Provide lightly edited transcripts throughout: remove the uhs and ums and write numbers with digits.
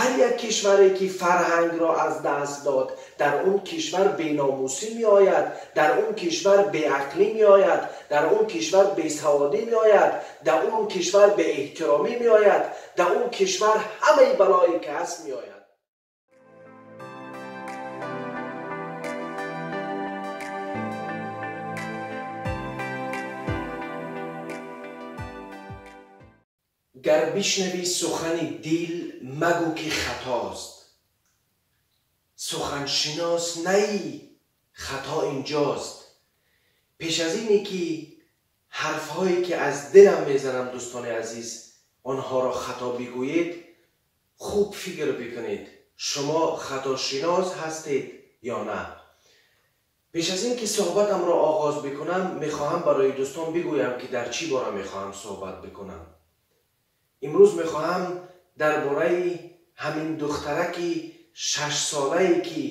Ҳар як кишваре ки фарҳангро аз даст дод, дар он кишвар беномусӣ меояд, дар он кишвар беақлӣ меояд, дар он кишвар бесаводӣ меояд, дар он кишвар беэҳтиромӣ меояд, дар он кишвар ҳамаи балое ки ҳаст меояд. Гар бишнавӣ сухани дил, магӯ ки хатост. Суханшинос наӣ, хато инҷост. Пеш аз ине ки ҳарфҳое ки аз дилам мезанам, дӯстони азиз, онҳоро хато бигӯед, хуб фикр бикунед, шумо хатошинос ҳастед ё на. Пеш аз ин ки суҳбатамро оғоз бикунам, мехоҳам барои дӯстон бигӯям ки дар чӣ бора мехоҳам суҳбат бикунам. Имрӯз мехоҳам дар бораи ҳамин духтараки 6-солае ки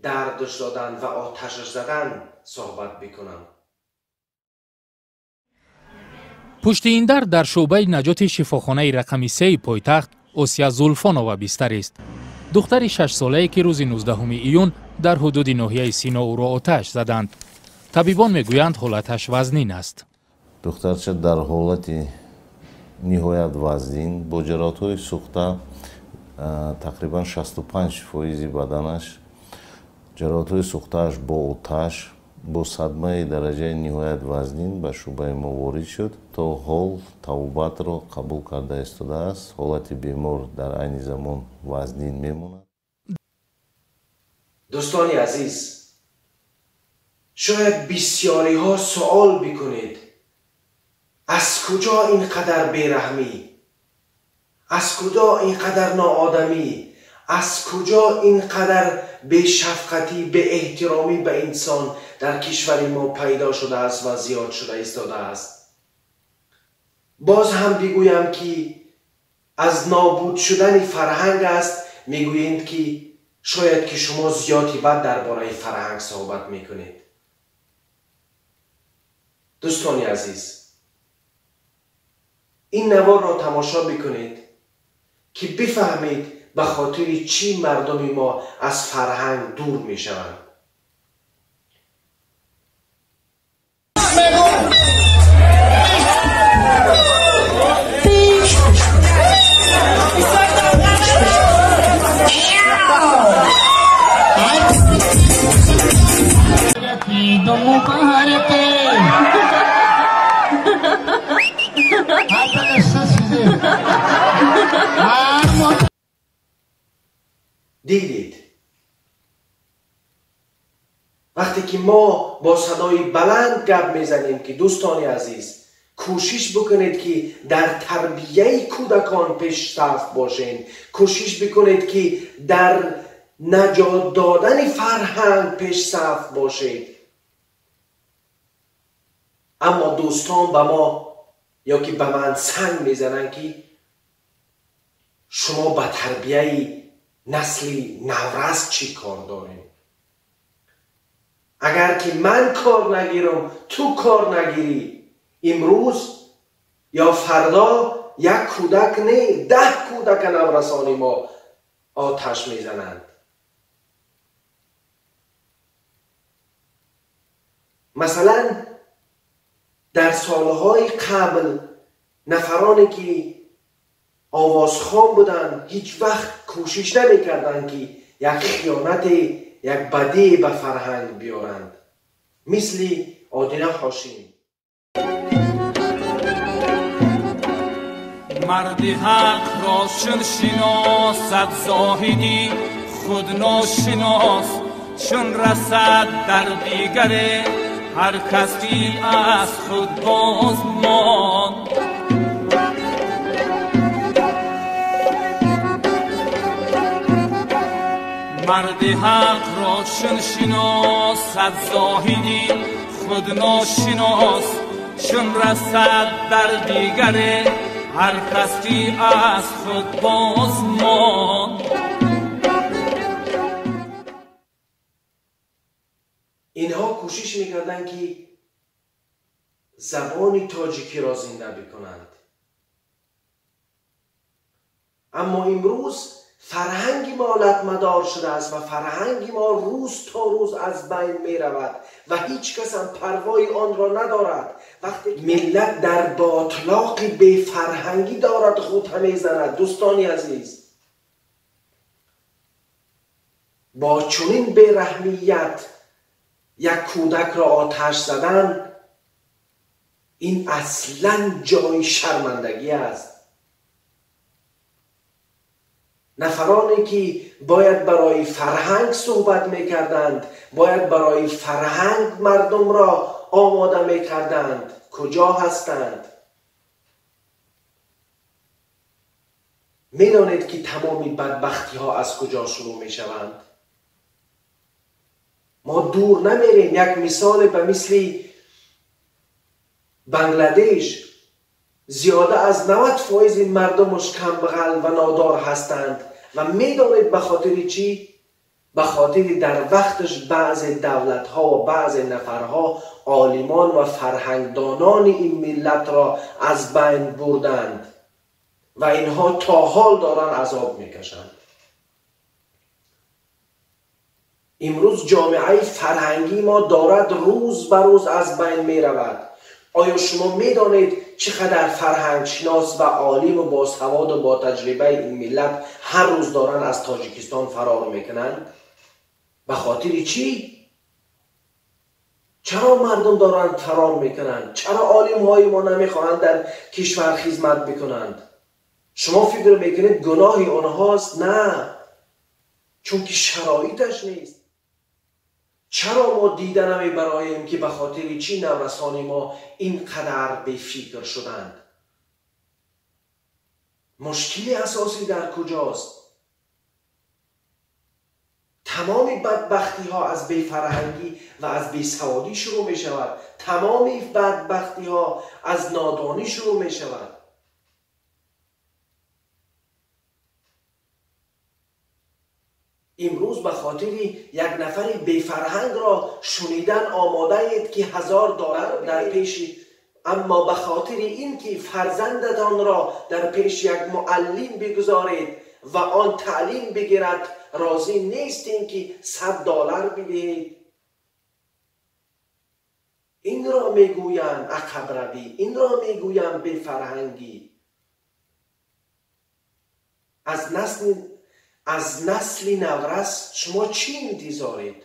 дардаш доданд ва оташаш задан суҳбат бикунам. Пушти ин дар дар шӯъбаи наҷоти шифохонаи рақами 3 пойтахт Осия Зулфонова бистарист. Духтари 6-солае ки рӯзи 19 июн дар ҳудуди ноҳияи Сино ӯро оташ заданд. Табибон мегӯянд ҳолаташ вазнин аст. Духтарча дар ҳолати ниҳоят вазнин, бо ҷароҳатҳои сӯхта, тақрибан 65% баданаш, ҷароҳатҳои сӯхтааш бо оташ, бо садмаи дараҷаи ниҳоят вазнин ба шӯъбаи мо ворид шуд. То ҳол табобатро қабул карда истодааст. Ҳолати бемор дар айни замон вазнин мемонад. Дӯстони азиз, шояд бисёриҳо суол бикунед: аз куҷо ин қадар бераҳмӣ? Аз куҷо ин қадар ноодамӣ? Аз куҷо ин қадар бешафқатӣ, беэҳтиромӣ ба инсон дар кишвари мо пайдо шудааст ва зиёд шуда истодааст? Боз ҳам бигӯям ки аз нобуд шудани фарҳанг аст. Мегӯянд ки шояд ки шумо зиёди бад дар бораи фарҳанг суҳбат мекунед. Дӯстони азиз, ин наворро тамошо бикунед ки бифаҳмед ба хотири чӣ мардуми мо аз фарҳанг дур мешаванд. Дидед, вақте ки мо бо садои баланд гап мезанем ки дӯстони азиз, кӯшиш бикунед ки дар тарбияи кӯдакон пешсаф бошед, кӯшиш бикунед ки дар наҷот додани фарҳанг пешсаф бошед. Аммо дӯстон ба мо ё ки ба ман санг мезананд ки шумо ба тарбияи насли наврас чӣ кор дорем? Агар ки ман кор нагирам, ту кор нагирӣ, имрӯз ё фардо як кӯдак не, 10 кӯдака наврасони мо оташ мезананд. Масалан, дар солҳои қабл нафароне ки овозхон буданд ҳеҷ вақт кӯшиш намекарданд ки як хиёнате, як бадие ба фарҳанг биёранд, мисли Одина Ҳошим. Марди ҳақро чун шиносад зоҳидӣ худ ношинос, чун расад дар дигаре ҳар кас дил аз худ боз монд. Марди ҳақро чун шиносад зоҳидӣ худ ношинос, чун расад дар дигаре ҳар кас ки аз худ боз монд. Инҳо кӯшиш мекарданд ки забони тоҷикиро зинда бикунанд. Аммо имрӯз فرهنگ ما لطمه‌دار شده است و فرهنگ ما روز تا روز از بین می رود و هیچ کس هم پروای آن را ندارد. وقتی ملت در باطلاق بی فرهنگی دارد خود می زند، دوستانی عزیز، با چنین بی‌رحمیت یک کودک را آتش زدن، این اصلا جای شرمندگی است. نفرانی که باید برای فرهنگ صحبت میکردند، باید برای فرهنگ مردم را آماده میکردند، کجا هستند؟ میدانید که تمام بدبختی ها از کجا شروع میشوند؟ ما دور نمیریم، یک مثال به مثل بنگلادش، زیاده از 90% مردمش کمبغل و نادار هستند و میدانید به خاطر چی؟ به خاطر در وقتش بعض دولت ها و بعض نفرها عالمان و فرهنگدانان این ملت را از بین بردند و اینها تا حال دارن عذاب میکشند. امروز جامعه فرهنگی ما دارد روز به روز از بین میرود. آیا شما میدانید چقدر فرهنگ شناس و عالم و باسواد و با تجربه این ملت هر روز دارن از تاجیکستان فرار میکنند؟ به خاطر چی؟ چرا مردم دارند فرار میکنند؟ چرا عالم های ما نمیخواهند در کشور خدمت بکنند؟ شما فکر میکنید گناهی آنهاست؟ نه، چون که شرایطش نیست. چرا ما دیده نمیبراییم که به خاطر چی نورسان ما اینقدر بی‌فکر شدند؟ مشکل اساسی در کجاست؟ تمام بدبختی ها از بی‌فرهنگی و از بی‌سوادی شروع می شود. تمام بدبختی ها از نادانی شروع می شود. امروز به خاطر یک نفر بی‌فرهنگ را شنیدن آماده اید که $1000 در پیش، اما به خاطر اینکه فرزندتان را در پیش یک معلم بگذارید و آن تعلیم بگیرد راضی نیستین که $100 بدهید. این را میگویند عقب روی، این را میگویند بی‌فرهنگی. از نسل نورس شما چی انتظارید؟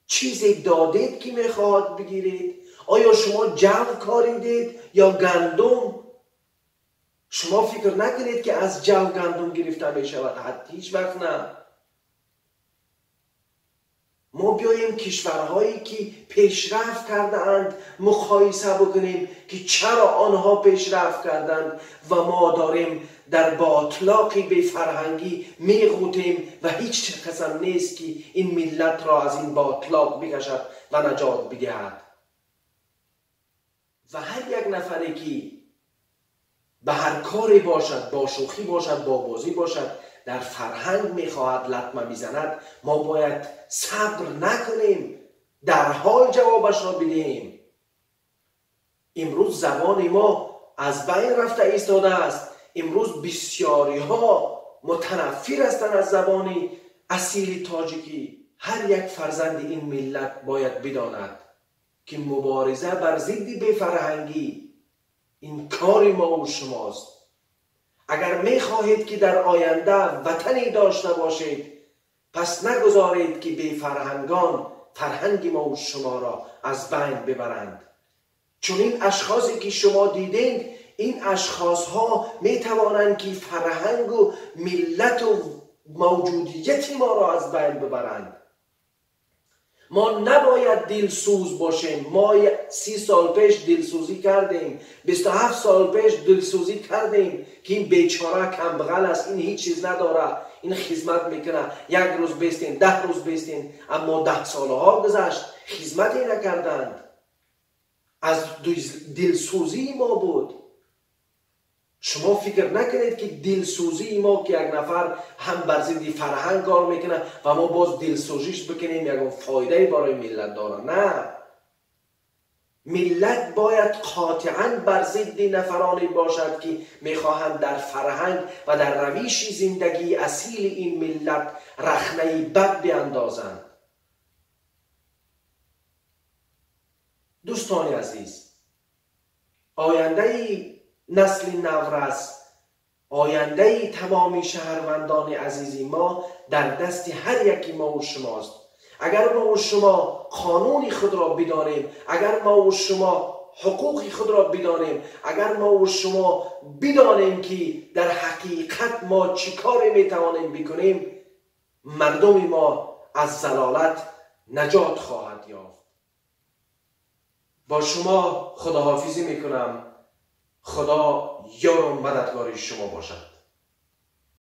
چیزی دادید که میخواهد بگیرید؟ آیا شما جو کاریدید یا گندم؟ شما فکر نکنید که از جو گندم گرفته می شود، حتی هیچ وقت نه. ما بیاییم کشورهایی که پیشرفت کرده اند مقایسه بکنیم که چرا آنها پیشرفت کردند و ما داریم در باطلاق بی فرهنگی میغوتیم و هیچ کس هم نیست که این ملت را از این باطلاق بکشد و نجات بدهد. و هر یک نفری که به هر کاری باشد، با شوخی باشد، با بازی باشد، در فرهنگ میخواهد لطمه میزند، ما باید صبر نکنیم، در حال جوابش را بدهیم. امروز زبان ما از بین رفته ایستاده است. امروز بسیاری ها متنفر هستند از زبان اصیل تاجیکی. هر یک فرزند این ملت باید بداند که مبارزه بر ضد بی‌فرهنگی این کار ما و شماست. اگر میخواهید که در آینده وطنی داشته باشید، پس نگذارید که بی‌فرهنگان فرهنگ ما و شما را از بین ببرند. چون این اشخاصی که شما دیدید، این اشخاص ها می توانند که فرهنگ و ملت و موجودیت ما را از بین ببرند. ما نباید دلسوز باشیم. ما 30 سال پیش دلسوزی کردیم، 27 سال پیش دلسوزی کردیم که این بیچاره کمبغل است، این هیچ چیز نداره، این خدمت میکنه، یک روز بیستین، 10 روز بیستین، اما 10 سالها گذشت خدمتی نکردند. از دلسوزی ما بود. شما فکر نکنید که دلسوزی ما که یک نفر هم بر ضد فرهنگ کار میکنه و ما باز دلسوزیش بکنیم یکم فایده برای ملت داره. نه، ملت باید قاطعاً بر ضد نفرانی باشد که میخواهند در فرهنگ و در روش زندگی اصیل این ملت رخنه بد بیندازند. دوستان عزیز، آینده نسل نورس، آینده تمام شهروندان عزیز ما در دست هر یکی ما و شماست. اگر ما و شما قانون خود را بدانیم، اگر ما و شما حقوق خود را بدانیم، اگر ما و شما بدانیم که در حقیقت ما چی کاری میتوانیم بکنیم، مردم ما از ضلالت نجات خواهد یافت. با شما خداحافظی میکنم. خدا یار و مددگار شما باشد.